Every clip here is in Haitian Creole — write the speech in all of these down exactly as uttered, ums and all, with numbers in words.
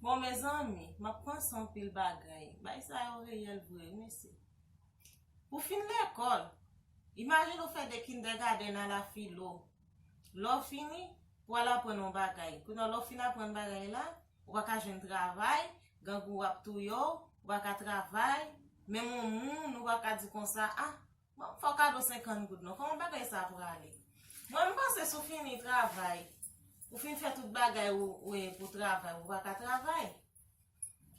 Bon, mezanmi, m ap panse anpil bagay. Bagay sa yo reyèl vre, wi, mesye. Ou fin lekòl. Imajine ou fè de kindègadenn a la filo. Lè w fini, pou al aprann yon bagay. Kounye a, lè w fin aprann bagay la, ou pa ka jwenn travay, grangou ap touye w, ou pa ka travay, menm yon moun, ou pa ka di konsa, ah, bon, fè w kado senkant goud non. Kòman bagay sa prale? Mwen, m panse si w fini travay, ou fin fè tout bagay ou, ou, pou travay, ou pa ka travay.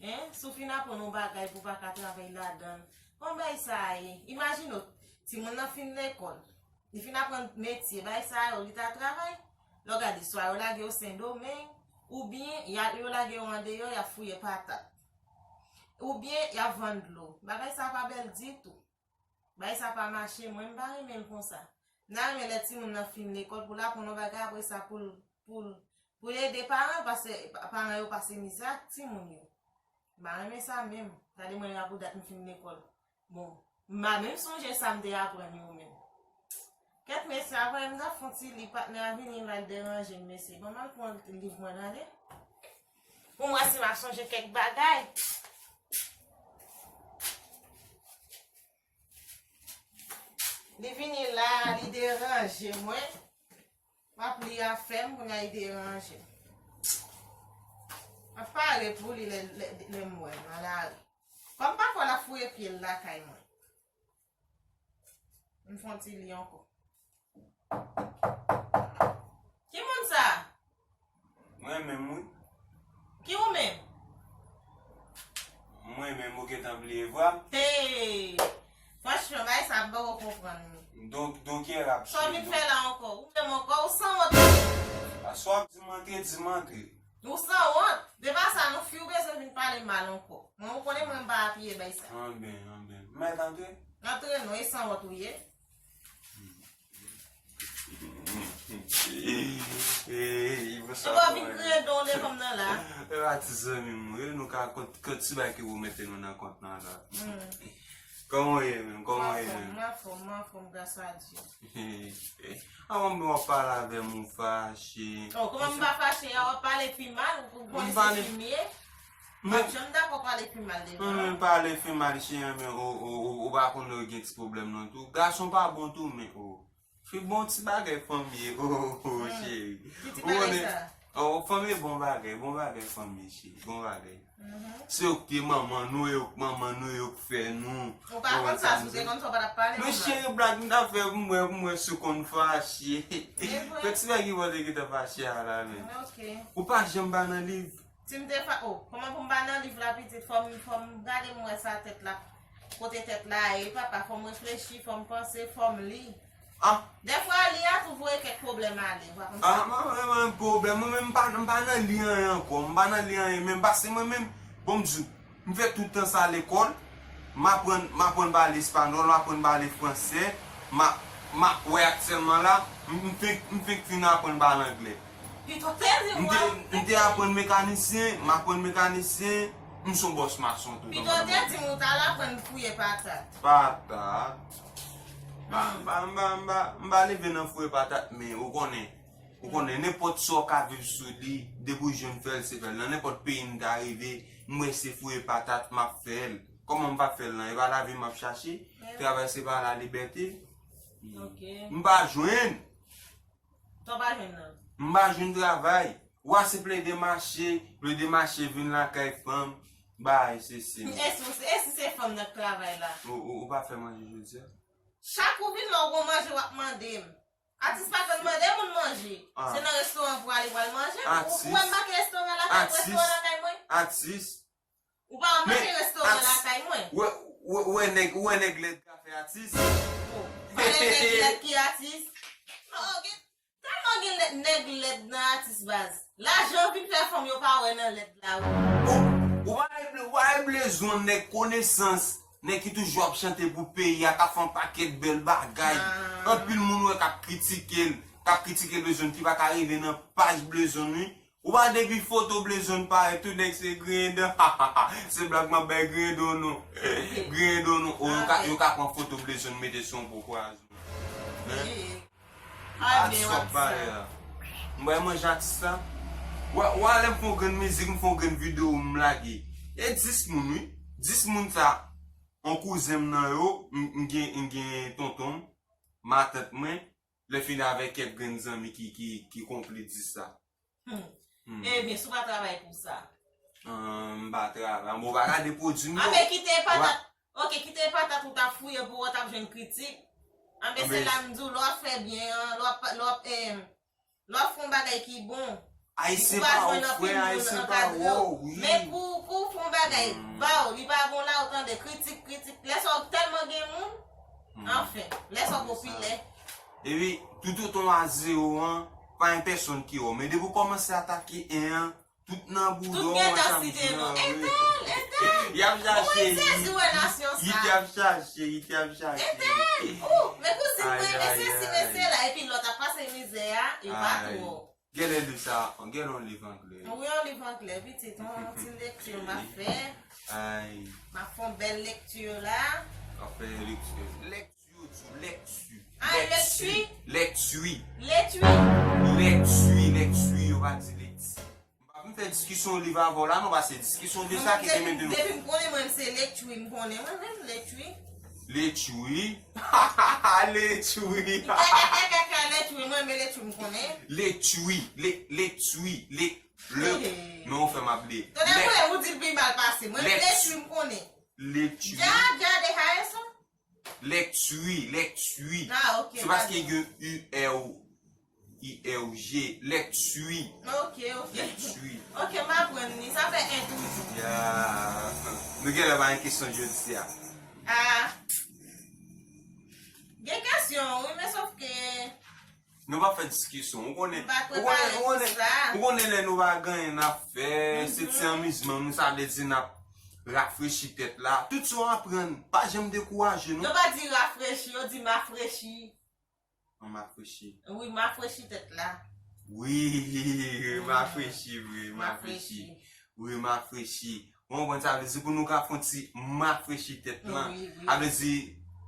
Hein? Si w fin aprann yon bagay pou w pa ka travay ladan l, kòman bagay sa a ye? Imajine w, timoun nan fin lekòl, li fin aprann metye, bagay sa yo, li ta travay? Lè w gade, swa yo lage yo Sendomeng, oubyen y a, yo lage yo andeyò, y ap fouye patat. Oubyen y ap vann dlo. Bagay sa pa bèl ditou. Bagay sa pa mache, mwen m pa renmen l konsa. M ta renmen lè timoun nan fin lekòl pou l aprann yon bagay, apre sa pou l, pou l, pou l ede paran l, paske pa- paran yo pase mizè ak timoun yo. M pa renmen sa menm. Gade mwen la pou dat m fin lekòl. Bon, m pa menm sonje sa m te aprann yo menm. Kèt mesye, apre m t ap fè yon ti li, patnè a vini la, l deranje m, mesye. Ban m al pran liv mwen tande. Pou m wè si m ap sonje kèk bagay. Li vini la, li deranje mwen. M ap li afè m, kounye a li deranje m. M ap pare pou li lè, lè, lè m wè l nan lari. Kòm pafwa l ap fouye pye l lakay mwen. M fè yon ti li ankò. Ki moun sa? Mwen menm, wi. Ki ou menm? Mwen menm, ou gentan bliye vwa m? Hey! Franchman, bagay sa m poko konprann li. Donk, donk, yè l ap Sa w vin fè la ankò? Ou menm ankò, ou sanwont. Sa w ap di m antre, di m antre. Ou sanwont. Depi sa, nou fi ou bezwen vin pale mal ankò. Mwen, ou konnen mwen m pa apiye bagay sa. Anben, anben. M mèt antre? Antre non, e sanwont ou ye. Ey, ey, bon, sa Ou pa vin kòmanse. Kriye don de fanm nan la. E pa ti zanmi m, wi, nou ka kont, kont ti bagay ki ou mete nou nan kont nan la. Hmm. Kòman w ye menm? Kòman w ye menm? M anfòm, m anfòm, m anfòm, gras a Dye. Ey, ey. Avan m w ap pale avè m, ou fache. Oh, kòman m pa fache? A w ap pale pi mal, ou konnen se fi m ye. M pa janm dakò pale pi mal de Mwen menm pale fi mal, cheri, men ou, ou, ou, ou pa konn lè w gen ti pwoblèm nan tou. Gason pa bon tou, men ou. Fi bon ti bagay fanm ye, oh, oh, cheri. Ou konnen, oh, fanm ye bon bagay, bon bagay fanm ye, cheri, bon bagay. Se yo k te manman nou, yo k manman nou, yo k fè nou. Ou pa konn sa, si w te konn sa, w pa t ap pale konsa. Men cheri, blag m t ap fè pou m wè, pou m wè si w konn fache. Fè ti bagay ki pote ki t ap fache a la, men. Ou pa janm pa nan liv. Si m te fa-, oh, kòman pou m pa nan liv la, pitit? Fò m, fò m gade m wè sa tèt la, kote tèt la ye, papa, fò m reflechi, fò m panse, fò m li. Ah. Dèfwa, li a tou voye kèk pwoblèm ale, ou pa konn sa? Ah, mwen, mwen, mwen, pwoblèm, mwen menm, m pa, m pa nan li anyen ankò, m pa nan li anyen, menm, paske mwen menm, bon, m di w, m fè tout tan sa lekòl, m aprann, m aprann pale espanyòl, m aprann pale fransè, m a, m a, wè aktyèlman la, m, m fenk, m fenk fin aprann pale anglè. Pito te di m w te, m te aprann mekanisyen, m aprann mekanisyen, m son bòs mason tou. Pito te di m ou t al aprann fouye patat. Patat. M pa, m pa, m pa, m pa, m pa leve nan fouye patat, men ou konnen, ou konnen, nenpòt sa w ka viv sou li, depi w jwenn fè l, se fè l. Nan nenpòt peyi m ta rive, m wè se fouye patat, m ap fè l. Kòman m p ap fè l lan? E pa lavi m ap chache? Travay se pa lalibète. M pa jwenn. Sa w pa jwenn nan? M pa jwenn travay. Ou a se plede mache, plede mache, vin lakay fanm, bay, se, se. E si, e si se fanm nan k travay la? Ou, ou, ou pa fè manje jodi a? Chak ou vin la, ou gon manje w ap mande m. Atis pa konn mande moun manje. Ah. Se nan restoran pou ale pral manje. Ou, ou wè m make restoran lakay, restoran lakay mwen? Atis. Ou pa wè m make restoran lakay mwen? Wè, wè, wè nèg, wè nèg lèd ka fè atis. Oh, pa nèg lèd ki atis. Oh, gen, tèlman gen lè-, nèg lèd nan atis baz. Lajan vin fè fanm yo pa wè nan lèd la, wi. Ou, ou pa wè ble-, ou pa wè blezon nèg konesans, nèg ki toujou ap chante pou peyi a, k ap fè yon pakèt bèl bagay. Ah. Anpil moun wè k ap kritike l, k ap kritike blezon ki pa ka rive nan paj blezon, wi. Ou pa depi foto blezon parèt, tout nèg se griyen dan. Se blag m ap bay griyen dan non. Griyen dan non. O, yo ka, yo ka pran foto blezon mete sou yon po pwazon. Men, atis w ap pale la. M bay manje atis la. Wè, wè, lè m fè yon grenn mizik, m fè yon grenn videyo, m lage. E dis moun, wi. Dis moun sa, yon kouzen m nan yo, m, m gen, m gen tonton m, matant mwen, lè fini avèk kèk grenn zanmi ki, ki, ki konplis di sa. Hmm. Hmm. Ebyen, si w pa travay pou sa. Ah, m pa travay. Bon, w pa gade pwodui m yo. Anben, kite patat. Ok, kite patat ou t ap fouye pou w t ap jwenn kritik. Anben, se la m di w, lè w ap fè byen an, lè w ap, lè w ap, eh, lè w ap fè yon bagay ki bon, ou pa jwenn anpil moun ankadre w. Men kou, kou w fè yon bagay ba w, li pa bon la, ou tande kritik, kritik. Lè sa w tèlman gen moun, anfen, lè sa w popilè. Epi, toutotan w a zewo an, pa gen pèsonn ki wè w. Men depi w kòmanse atake en an, tout nan bouda w, w a chache nou. Entèl, entèl. Y ap chache, y ap chache, y ap chache. Entèl. Ou, men kouzin mwen, men sesi, men sela, epi lòt ap pase mizè a, e pa twò. Genlè liv sa, genlè yon liv anglè. Wi, yon liv anglè, pitit, yon ti lekti m ap fè. M ap fè yon bèl lekti la. W ap fè lekti. Lekti, yo di w lekti. Ah, lekti. Lekti. Lekti. Lekti, lekti, yo pa di lekti. M pa vin fè diskisyon liv avè w la, non, paske diskisyon de sa ki te mete nou. Depi m konnen mwen, se lekti, m konnen mwen menm, lekti. Letwi. Letwi. Kaka, kaka, kaka, letwi. Mwen, men letwi, m konnen. Letwi. Le, letwi. Le, le. Men ou fè m ap le. Tande, mwen, ou di l pi mal pase. Mwen, letwi, m konnen. Letwi. Dja, dja, de haye son. Letwi, letwi. Ah, ok. Se paske gen U R. I R G, letwi. Ok, ok. Letwi. Ok, m aprann li. Sa fè en toujou. Ya. Nou genlè pa gen kesyon jodi a. Ah. Gen kesyon, wi, men sòf ke. Nou pa fè diskisyon. Ou konnen, ou konnen, ou konnen, ou konnen lè nou pa gen anyen n ap fè, se ti anmizman nou, sa vle di n ap rafrechi tèt la. Tout sa w aprann, pa janm dekouraje, non. Yo pa di rafrechi, yo di mafrechi. An mafrechi. Wi, mafrechi tèt la. Wi, mafrechi, wi, mafrechi. Wi, mafrechi. Ou konprann sa vle di pou nou ka fè yon ti mafrechi tèt lan. Wi, wi. Sa vle di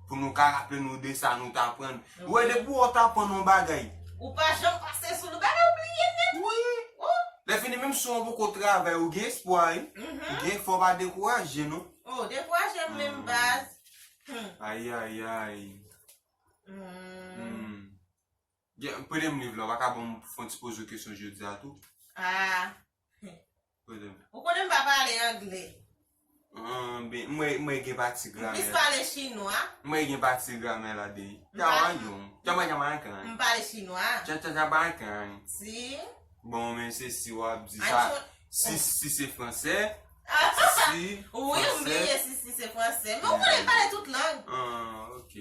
pou nou ka raple nou de sa nou t aprann. Ou wè depi w t aprann yon bagay. Ou pa janm pase sou li, bagay ou bliye nèt. Wi. Lè fini, menm si w poko travay, ou gen espwa, wi. Ou gen, fò w pa dekouraje, non. Oh, dekouraje m menm baz. Ayayay. Hmm. Gen, premye liv la, w pa ka ban m fè yon ti poze w kesyon jodi a tou? Ah. Premye. Ou konnen m pa pale anglè. Ah, ben, mwen, mwen gen pati gramè. M plis pale chinwa. Mwen gen pati gramè ladan. Tchamanyon. Tchamanyon. M pale chinwa. Tcha, tcha, tchamanyon. Si. Bon, men se si w ap di sa. Si, si se fransè. Si, wi, m bliye si, si se fransè. Men ou konnen m pale tout lang. Ah, ok.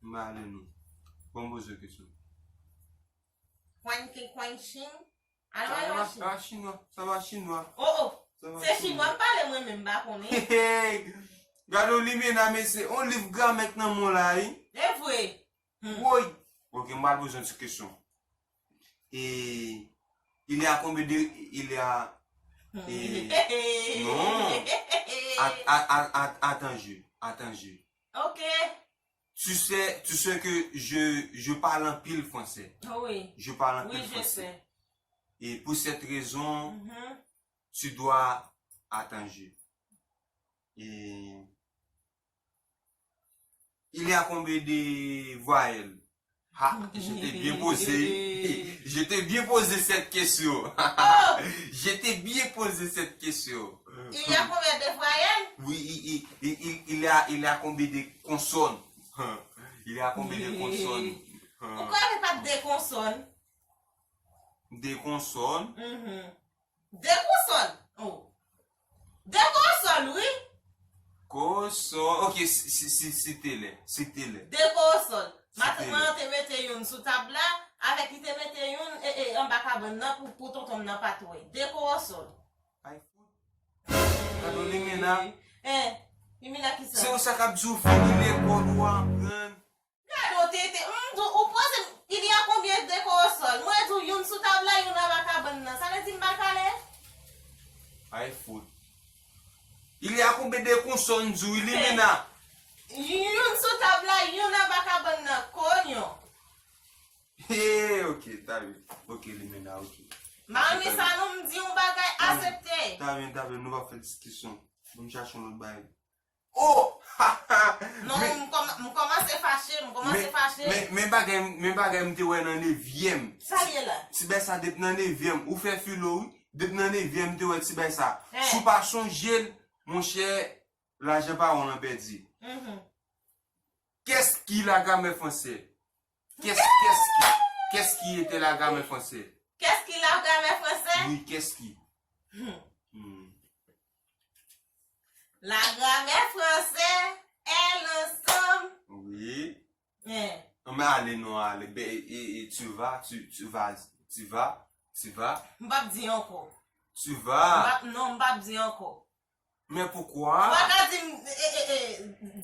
M ale nou. Bon, m poze w kesyon. Kwankin, kwankin. Sa va chinwa, sa va chinwa. Oh, oh. Se chinwa m pale mwen menm, m pa konnen. Gade yon limena, mesye, yon liv gramè k nan men w la, wi. E vre. Woy! Ok, m pral poze yon ti kesyon. E, il y a combien de, il y a, e, non. At, at, at, at, attends, je, attends, je. Ok. Tu sais, tu sais que je, je parle anpil français. Oui. Je parle anpil français. Oui, je sais. Et pour cette raison, tu dois attendre. Et il y a combien de voyelles? Ah, je t'ai bien posé. Je t'ai bien posé cette question. Oh! Je t'ai bien posé cette question. Il y a combien de voyelles? Oui, il, il, il, il, il y a, il y a combien de consonnes? Il y a combien de consonnes? Ou kwè pa de konsòn? De konsòn? Mhm. De konsòn. Oh. De konsòn, wi. Konsòn. Ok, si, si, si, site lè. Site lè. De konsòn. Matant mwen te mete youn sou tab la, avèk li te mete youn, e, e, anba kabann nan pou, pou tonton m nan pa t wè. De konsòn. Ay, fout. Gade yon limena. Eh, limena ki sa? Se yon sa k ap di w fini lekòl ou aprann. Gade w tete, m di w, ou poze m, il y a combien de consonnes? Mwen di w youn sou tab la, youn anba kabann nan. Sa vle di m pa pale? Ay, fout. Il y a combien de consonnes, di w, limena? Youn sou tab la, youn anba kabann nan. Konyon. Hey, ok, ta byen. Ok, limena, ok. M pa renmen sa non, m di yon bagay, asepte. Tamen, tamen, nou pa fè diskisyon. Bon, m chache yon lòt bagay. Oh! Ha, ha! Non, m kòm- m kòmanse fache, m kòmanse fache. Men, men bagay, men bagay m te wè nan nevyèm. Sa l ye la? Ti bèy sa depi nan nevyèm. Ou fè filo, wi. Depi nan nevyèm, m te wè ti bèy sa. Si w pa sonje l, monchè, lajan pa w lan pèdi. Qu'est-ce qui la grammaire française? Qu'est-ce, qu'est-ce qui, qu'est-ce qui était la grammaire française? Qu'est-ce qui la grammaire française? Oui, qu'est-ce qui? Hmm. La grammaire française est l'ensemble. Oui. Hein. An men ale non, ale. Ben, e, e, e, tu vas, tu, tu vas, tu vas, tu vas. M p ap di ankò. Tu vas. M p ap, non, m p ap di ankò. Men poukwa? Ou pa ka di m, e, e, e,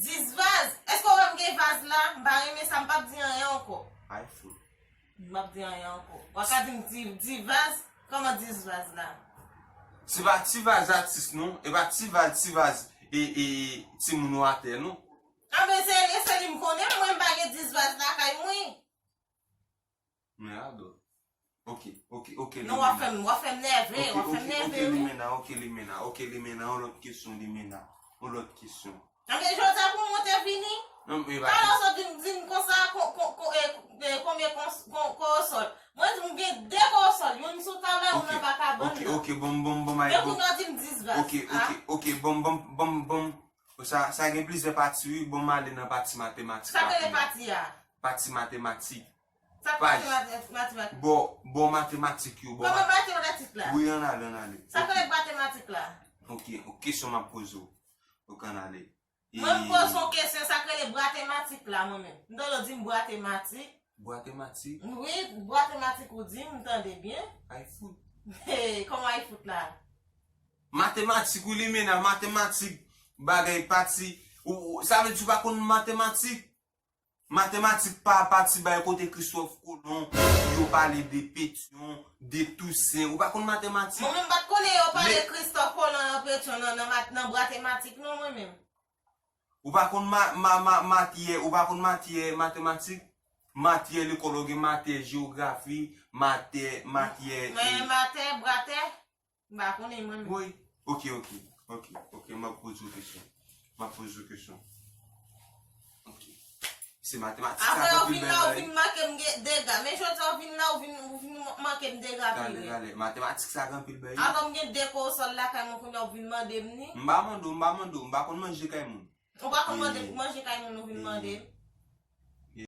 dis vaz. Èske w wè m gen vaz la? M pa renmen sa, m p ap di anyen ankò. Ay, fout. M p ap di anyen ankò. Ou pa ka di m di, di vaz? Kòman dis vaz la? Se pa ti vaz atis, non. E pa ti vaz, ti vaz, e, e, timoun ou atè, non. Anben, se, se li m konnen, mwen m pa gen dis vaz lakay mwen. Men adò. Ok, ok, ok, non, w ap fè m, w ap fè m nève, w ap fè m nève, wi. Ok, Limena, ok, Limena, ok, Limena, yon lòt kesyon, Limena, yon lòt kesyon. Anben, jodi a pou m monte vini? Non, men pa. Talè w sot di m, di m konsa, ko, ko, ko, e, e, konbyen kons-, ko, kowosòl? Mwen di m gen de kowosòl, youn sou tab la, youn anba kabann nan. Ok, ok, bon, bon, bon, men kounye a w di m dis vaz. Ok, ok, ok, bon, bon, bon, bon. Sa, sa gen plizyè pati, wi, bon, m ale nan pati matematik la kounye a. Sa k rele pati a? Pati matematik. Sa k rele mate-, matematik? Bò, bò matematik yo, bò. Kòman matematik la? Wi, ann ale, ann ale. Sa k rele matematik la? Ok, ok, kesyon m ap poze w. Ok, ann ale. Mwen, m poze yon kesyon, sa k rele bratematik la, mwen menm. M tande w di m bratematik. Bratematik? Wi, bratematik ou di m, m tande byen. Ay fout. Hey, kòman ay fout la? Matematik, wi, Limena, matematik, bagay pati. Ou, ou, sa vle di ou pa konn matematik? Matematik pa pati bay kote Kristòf Kolon, yo pale de Petyon, de Tousen. Ou pa konn matematik? Mwen menm m pa t konnen yo pale Kristòf Kolon nan Petyon, nan, nan mat-, nan bratematik, non, mwen menm. Ou pa konn ma-, ma-, ma-, matyè, ou pa konn matyè matematik? Matyè lekòl, ou gen matyè jewografi, matyè, matyè, mwen, e, matyè, bratè, m pa konnen mwen menm. Wi. Ok, ok, ok, ok, m ap poze w kesyon. M ap poze w kesyon. Ok. Se matematik sa k anpil bèl la, wi. Apre, ou vin la, ou vin manke m gen dega. Men jodi a, ou vin la, ou vin, ou vin manke m dega pi rèd. Talè, talè. Matematik sa k anpil bèl, wi. Alò, m gen de kowosòl lakay mwen, kounye a, ou vin mande m ni. M pa mande w, m pa mande w, m pa konn manje kay moun. Ou pa konn mande, e, manje kay moun, ou vin mande m.